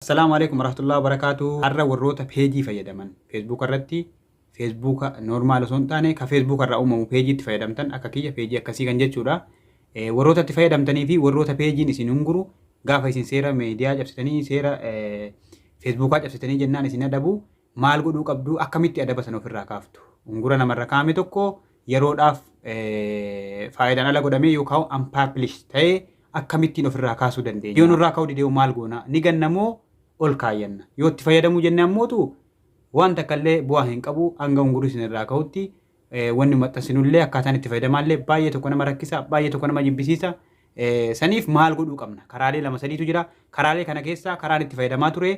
Assalaamu alaikum warahmatullahi wabarakatuh. Har'a warroota peejii fayyadaman Feesbuuka irratti, Feesbuuka normal osoo hin taane ka Feesbuuka irraa uumamu peejiitti fayyadamtan, akka kiyya peejii akkasii kan jechuudha. Warroota itti fayyadamtanii fi warroota peejiin isin unguru, gaafa isin seera miidiyaa cabsitanii, seera Feesbuukaa cabsitanii jennaan isin adabu, maal godhuu qabdu? Akkamitti adaba sana ofirraa kaaftu? Ungura namarra kaa'ame tokko yeroodhaaf faayidaan ala godhamee yookaan unpublish ta'ee akkamittiin ofirraa kaasuu dandeenya? Yoo nurraa ka'uu didee maal goona? Ni gannamoo ol kaayyanna? Yoo itti fayyadamuu jenne ammootu waan takka illee bu'aa hin qabu. Hanga ungurri isin irraa ka'utti wanni maxxansinullee, akkaataan itti fayyadamaallee baay'ee tokko nama rakkisa, baay'ee tokko nama jibbisiisa. Saniif maal godhuu qabna? Karaalee lama sadiitu jira. Karaalee kana keessaa karaan itti fayyadamaa ture,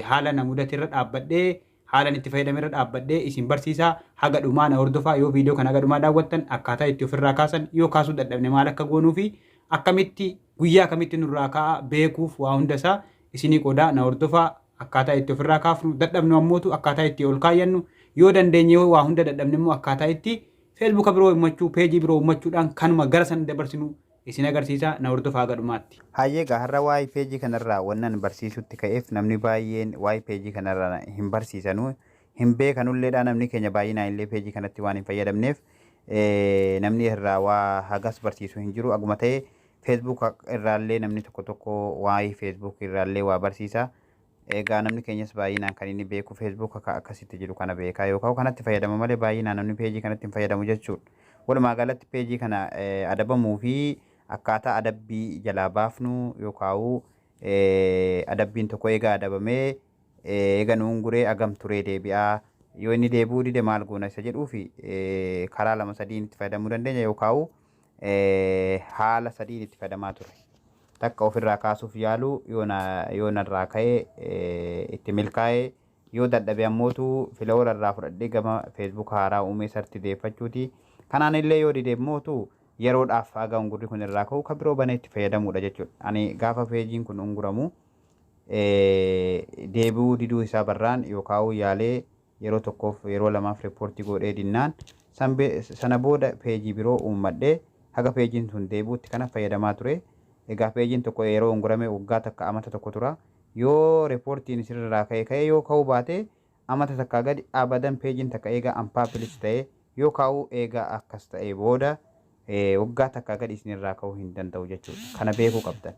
haala na mudate irra dhaabbadhee, haalan itti fayyadame irra dhaabbadhee isin barsiisaa. Haga dhumaa na hordofaa. Yoo viidiyoo kana haga dhumaa daawwattan, akkaataa itti ofirraa kaasan, yoo kaasuu dadhabne maal akka goonuu fi akkamitti guyyaa kamitti nurraa ka'a beekuuf waa hunda isaa isinii qoodaa. Na hordofaa. Akkaataa itti ofirraa kaafnu, dadhabnu ammootu akkaataa itti ol kaayyannu, yoo dandeenye, yoo waa hunda dadhabne immoo akkaataa itti Feesbuuka biroo ummachuu, peejii biroo ummachuudhaan kanuma gara san dabarsinu isin agarsiisa. Na hordofaa haga dhumaatti. Hayyee, egaa har'a waa'ee peejii kanarraa wannan barsiisutti ka'eef, namni baay'een waa'ee peejii kanarraa hin barsiisanuu, hin beekanulleedha. Namni keenya baay'inaan illee peejii kanatti waan hin fayyadamneef namni irraa waa hagas barsiisu hin jiru. Aguma ta'e Feesbuuk irraallee namni tokko tokko waa'ee Feesbuuk irraallee waa barsiisa. Egaa namni keenyas baay'inaan kan inni beeku Feesbuuk akka akkasitti jiru kana beekaa yookaan kanatti fayyadama malee baay'inaan namni peejii kanatti hin fayyadamu jechuudha. Walumaa galatti peejii kana adabamuu fi akkaataa adabbii jalaa baafnu, yookaan adabbiin tokko eega adabamee, eega nuun guree agam turee deebi'aa, yoo inni deebi'uu dide maal goona isa jedhuu fi karaa lama sadiin itti fayyadamuu dandeenya yookaan haala sadiin itti fayyadamaa ture. Takka ofirraa kaasuuf yaalu, yoo narraa ka'ee itti milkaa'ee, yoo dadhabe ammootu follower irraa fudhadhee gama Feesbuuk haaraa uumee sarti deeffachuuti. Kanaan illee yoo dide immootu yeroodhaaf haga ungurri kun irraa ka'u kan biroo banee itti fayyadamuudha jechuudha. Ani gaafa peejiin kun unguramu deebi'uu diduu isaa barraan yookaan yaalee yeroo tokkoof yeroo lamaaf report godhee dinnaan, sana booda peejii biroo uummadhee haga peejiin sun deebi'utti kana fayyadamaa ture. Egaa peejiin tokko yeroo ungurame waggaa takka, amata tokko tura. Yoo reportiin isirraa ka'e ka'e, yoo ka'uu baate amata takkaa gadi abadan peejiin takka eegaa unpublish ta'e yoo ka'uu eegaa akkas ta'e booda waggaa takkaa gadi isinirraa ka'uu hin danda'u jechuudha. Kana beekuu qabdan.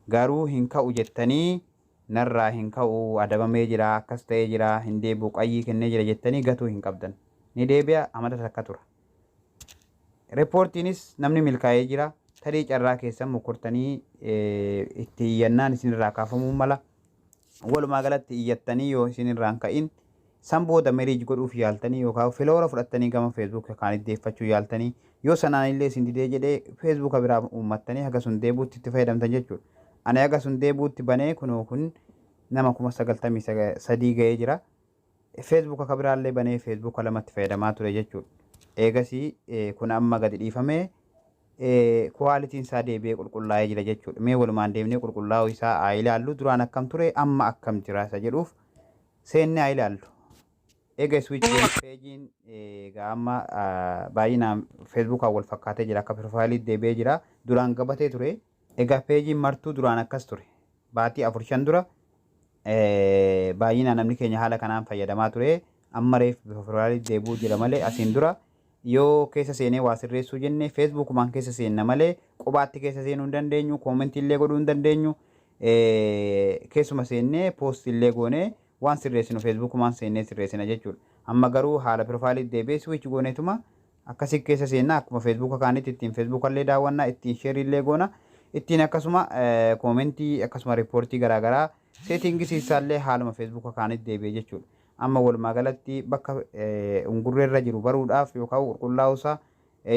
Garuu hin ka'u jettanii, narraa hin ka'u, adabamee jira, akkas ta'ee jira, hin deebi'u, qayyii kennee jira jettanii gatuu hin qabdan. Ni deebi'a, amata takka tura. Reportiinis namni milkaa'ee jira. Tarii carraa keessan mokortanii itti iyyannaan isinirraa kaafamuu mala. Walumaa galatti iyyattanii yoo isinirraa hin ka'in, san booda merge godhuuf yaaltanii yookaan follower fudhattanii gama Feesbuuk kaanitti deeffachuu yaaltanii, yoo sanaan illee isin didee jedhee Feesbuuka biraa uummattanii haga sun deebuutti itti fayyadamtan jechuudha. Ani haga sun deebuutti banee kunoo kun nama 93,000 ga'ee jira. Feesbuuka ka biraallee banee Feesbuuka lamatti fayyadamaa ture jechuudha. Eegasii kun amma gadi dhiifamee qualityn isaa deebi'ee qulqullaa'ee jira jechuudha. Mee walumaan deemnee qulqullaa'uu isaa haa ilaallu. Duraan akkam ture, amma akkam jira isa jedhuuf seennee haa ilaallu. Eega switch peejiin egaa amma baay'inaan Feesbuukaan wal fakkaatee jira. Akka profileiitti deebi'ee jira. Duraan gabatee ture. Egaa peejiin martuu duraan akkas ture. Baatii afur shan dura baay'inaan namni keenya haala kanaan fayyadamaa ture. Amma reef bifa profileiitti deebi'uu jira malee asiin dura yoo keessa seenee waa sirreessuu jenne Feesbuukumaan keessa seenna malee kophaatti keessa seenuu hin dandeenyu, comment illee godhuu hin dandeenyu, keessuma seennee post illee goonee waan sirreessinu Feesbuukumaan seennee sirreessina jechuudha. Amma garuu haala profileiitti deebi'ee switch gooneetuma akkasii keessa seenna. Akkuma Feesbuuka kaanitti ittiin Feesbuuka illee daawwanna, ittiin share illee goona, ittiin akkasuma comment, akkasuma report garaagaraa, settings isaallee haaluma Feesbuuka kaanitti deebi'e jechuudha. Amma walumaa galatti bakka ungurree irra jiru baruudhaaf yookaan qulqullaa'uusaa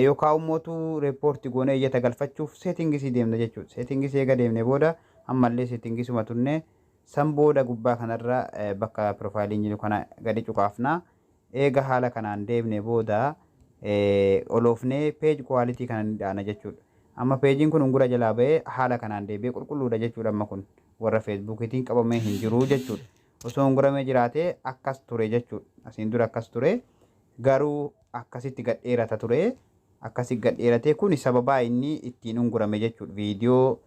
yookaan immootu report goonee iyyata galfachuuf settings deemna jechuudha. Settings eega deemne booda ammallee settingsuma tunnee san booda gubbaa kanarra bakka profileiin jiru kana gadi cuqaafna. Eega haala kanaan deemne booda oloofnee page quality kana ni dhaana jechuudha. Amma peejiin kun ungura jalaa ba'ee haala kanaan deebi'ee qulqulluudha jechuudha. Amma kun warra Feesbuukiitiin qabamee hin jiru jechuudha. Osoo unguramee jiraatee akkas ture jechuudha. Asiin dura akkas ture. Garuu akkasitti gad dheerata ture. Akkasi gad dheeratee kun sababaa inni ittiin ungurame jechuudha. Viidiyoo,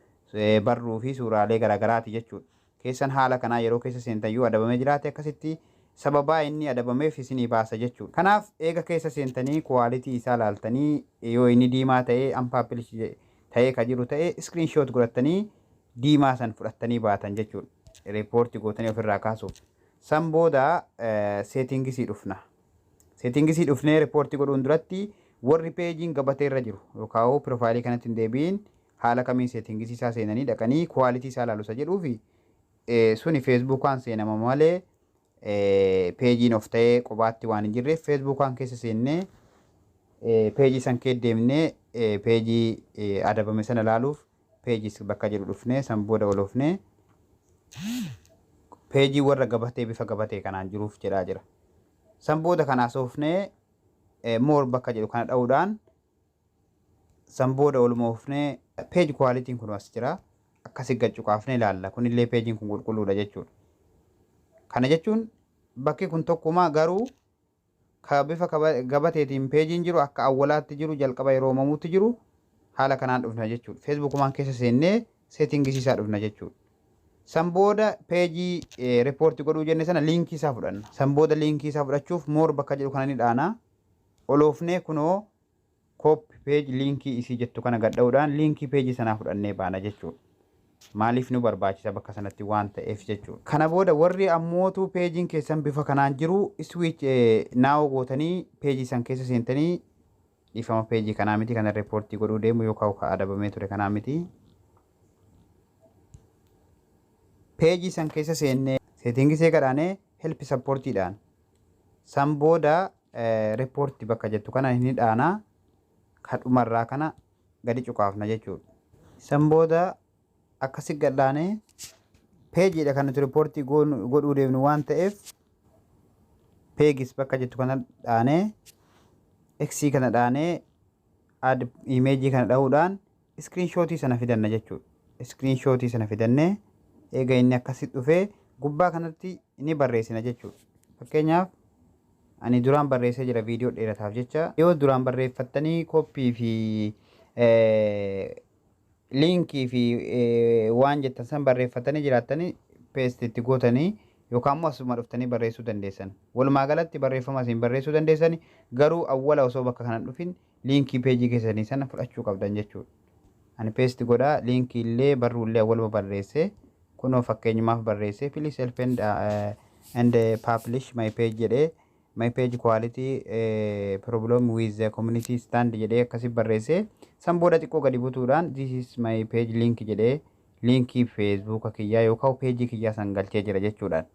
barruu fi suuraalee garaagaraati jechuudha. Keessan haala kanaa yeroo keessa seentan yoo adabamee jiraate, akkasitti sababaa inni adabameef isinii baasa jechuudha. Kanaaf eega keessa seentanii quality isaa laaltanii, yoo inni diimaa ta'ee, unpublish ta'ee ka jiru ta'e, screenshot godhattanii diimaa san fudhattanii baatan jechuudha. Report gootanii ofirraa kaasuuf. San booda settingsii dhufna. Settingsii dhufnee report godhuun duratti, warri peejiin gabatee irra jiru yookaan profile kanatti hin deebiin haala kamiin settingsii isaa seenanii dhaqanii quality isaa ilaalu isa jedhuu fi suni Facebookaan seenama malee peejiin of ta'ee kophaatti waan hin jirreef, Facebookaan keessa seennee peejii san kee deemnee peejii adabame sana ilaaluuf pages bakka jedhu dhufnee, san booda ol oofnee peejii warra gabatee bifa gabatee kanaan jiruuf jedhaa jira. San booda kanaa soofnee more bakka jedhu kana dha'uudhaan, san booda oluma oofnee page qualityn kun as jira. Akkasi gad cuqaafnee ilaalla. Kunillee peejiin kun qulqulluudha jechuudha. Kana jechuun bakki kun tokkuma, garuu ka bifa gabateetiin peejiin jiru akka awwalaatti jiru, jalqaba yeroo uumamutti jiru haala kanaan dhufna jechuudha. Facebookumaan keessa seennee settingsii isaa dhufna jechuudha. San booda peejii report godhuu jenne sana linkii isaa fudhanna. San booda linkii isaa fudhachuuf more bakka jedhu kana ni dhaana. Oloofnee kunoo copy page linkii isii jettu kana gadha'uudhaan linkii peejii sanaa fudhannee baana jechuudha. Maaliif nu barbaachisa? Bakka sanatti waan ta'eef jechuudha. Kana booda warri ammootu peejiin keessan bifa kanaan jiru switch now gootanii peejii san keessa seentanii, dhiifama, peejii kanaa miti, kana report godhuu deemu yookaan ka adabamee ture kanaa miti. Peejii san keessa seennee settingsee gadhaanee help supportiidhaan san booda report bakka jettu kana ni dhaanaa, kadhumarraa kana gadi cuqaafna jechuudha. San booda akkasi gadhaanee peejiidha kan nuti report godhuu deemnu waan ta'eef, pages bakka jettu kana dhaanee, X kana dhaanee, add image kana dhahuudhaan screenshotii sana fidanna jechuudha. Screenshotii sana fidannee eega inni akkasitti dhufee gubbaa kanatti ni barreessina jechuudha. Fakkeenyaaf ani duraan barreessee jira, viidiyoo dheerataaf jecha. Yoo duraan barreeffattanii copy fi linkii fi waan jettan san barreeffatanii jiraattanii, paste itti gootanii yookaan immoo asuma dhuftanii barreessuu dandeessan. Walumaa galatti barreeffama asiin barreessuu dandeessani, garuu awwala osoo bakka kana dhufin linkii peejii keessanii sana fudhachuu qabdan jechuudha. Ani paste godhaa, linkii illee barruullee awwaluma barreessee kunoo fakkeenyumaaf barreessee, "Please help and publish my page" jedhee, "My page quality problem with the community stand" jedhee akkasi barreessee, san booda xiqqoo gadi butuudhaan "This is my page link" jedhee linkii Facebooka kiyyaa yookaan peejii kiyyaa san galchee jira jechuudhaan.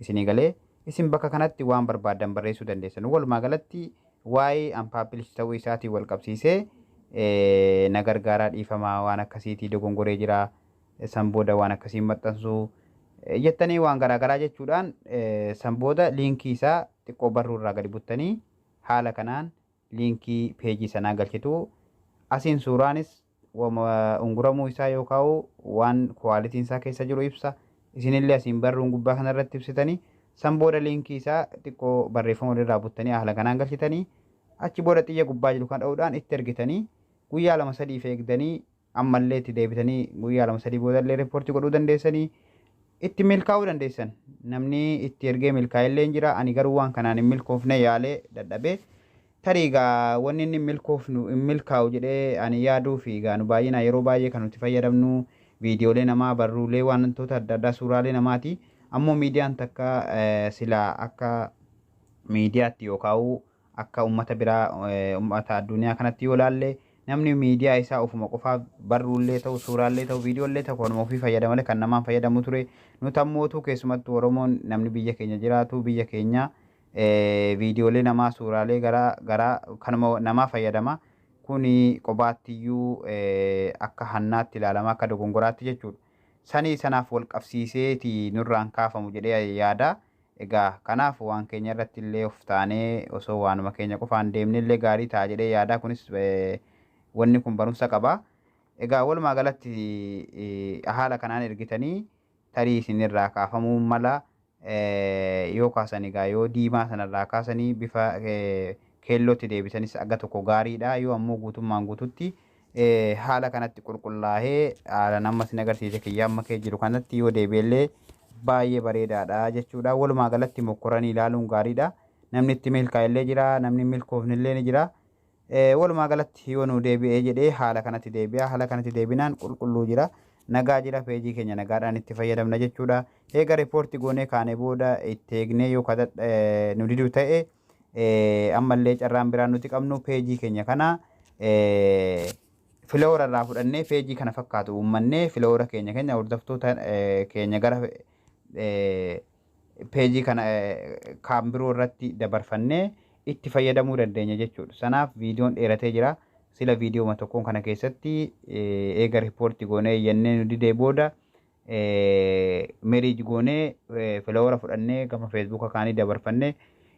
Isinii galee, isin bakka kanatti waan barbaaddan barreessuu dandeessan. Walumaa galatti waa'ee unpublish ta'uu isaatiin wal qabsiisee na gargaaraa, dhiifamaa, waan akkasiitii dogongoree jira, san booda waan akkasiin maxxansuu jettanii waan garaagaraa jechuudhaan, san booda linkii isaa xiqqoo barruu irraa gadi buttanii haala kanaan linkii peejii sanaa galchitu. Asiin suuraanis unguramuu isaa yookaan waan qualityn isaa keessa jiru ibsa. Isinillee asiin barruun gubbaa kanarratti ibsitanii, san booda linkii isaa xiqqoo barreeffama walirraa buttanii haala kanaan galchitanii, achi booda xiyya gubbaa jiru kan dha'uudhaan itti ergitanii, guyyaa 2-3 eegdanii ammallee itti deebitanii guyyaa 2-3 boodallee report godhuu dandeessanii itti milkaa'uu dandeessan. Namni itti ergee milkaa'ellee hin jira. Ani garuu waan kanaan hin milkoofne, yaalee dadhabee. Tarii egaa wanni inni milkoofnu hin milkaa'u jedhee ani yaaduu fi egaa nu baay'inaan yeroo baay'ee kan nuti fayyadamnu viidiyoolee namaa, barruulee, wantoota adda addaa, suuraalee namaati. Ammoo miidiyaan takka silaa akka miidiyaatti yookaan akka uummata biraa, uummata addunyaa kanatti yoo ilaalle, namni miidiyaa isaa ofuma qofaaf barruullee ta'u, suuraallee ta'u, viidiyoollee ta'u kanuma ofii fayyadamale kan namaan fayyadamu ture. Nuti ammootu keessumattuu Oromoon, namni biyya keenya jiraatu, biyya keenya viidiyoolee namaa, suuraalee garaa garaa kanuma namaa fayyadama. Kuni qobaattiyyuu akka hannaatti ilaalama, akka dogongoraatti jechuudha. Sanii sanaaf wal qabsiiseeti nurraan kaafamu jedhee yaada. Egaa kanaaf waan keenya irratti illee of taanee osoo waanuma keenya qofaan deemne illee gaarii ta'a jedhee yaada. Kunis wanni kun barumsa qaba. Egaa walumaa galatti haala kanaan ergitanii tarii isinirraa kaafamuu mala. Yoo kaasan egaa yoo diimaa sanarraa kaasanii bifa keellootti deebisanis aga tokko gaariidha. Yoo ammoo guutummaan guututti Haala kanatti qulqullaa'ee haala nama isin agarsiise kiyya amma kee jiru kanatti yoo deebi'ellee baay'ee bareedaadha jechuudha. Walumaa galatti mokkoranii ilaaluun gaariidha. Namni itti milkaa'ellee jira, namni milkoofnillee ni jira. Walumaa galatti yoo nu deebi'ee jedhee haala kanatti deebi'a. Haala kanatti deebinaan qulqulluu jira. Nagaa jira, peejii keenya nagaadhaan itti fayyadamna jechuudha. Eega report goonee kaanee booda itti eegnee yoo nu didu ta'e, ammallee carraan biraan nuti qabnu peejii keenya kana follower irraa fudhannee peejii kana fakkaatu uummannee follower keenya hordoftoota keenya gara peejii kana kaan biroo irratti dabarfannee itti fayyadamuu dandeenya jechuudha. Sanaaf viidiyoon dheeratee jira. Sila viidiyooma tokkoon kana keessatti eega report goonee yennee nu didee booda merge goonee follower fudhannee gama Feesbuuka kaanii dabarfannee,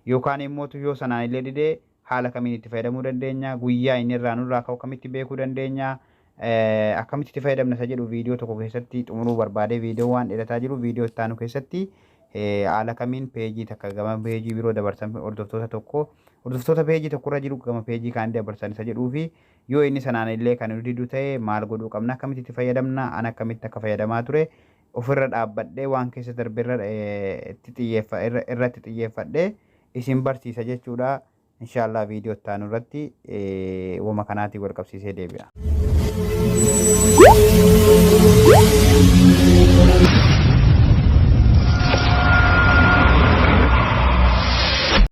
yookaan immoo yoo sanaan illee didee haala kamiin itti fayyadamuu dandeenya, guyyaa inni irraa nurraa ka'u akkamitti beekuu dandeenya, akkamitti itti fayyadamna isa jedhu viidiyoo tokko keessatti xumuruu barbaade. Viidiyoo waan dheerataa jiru, viidiyoo itti aanu keessatti haala kamiin peejii takka gama peejii biroo dabarsan, hordoftoota tokko, hordoftoota peejii tokkorra jiru gama peejii kaanii dabarsan isa jedhuu fi yoo inni sanaan illee kan nu didu ta'e maal godhuu qabna, akkamitti itti fayyadamna, an akkamitti akka fayyadamaa ture ofirra dhaabbadhee waan keessa darbe irratti xiyyeeffadhee isin barsiisa jechuudha. Inshaallah viidiyoo itti aanu irratti wama kanaatiin wal qabsiisee deebi'a.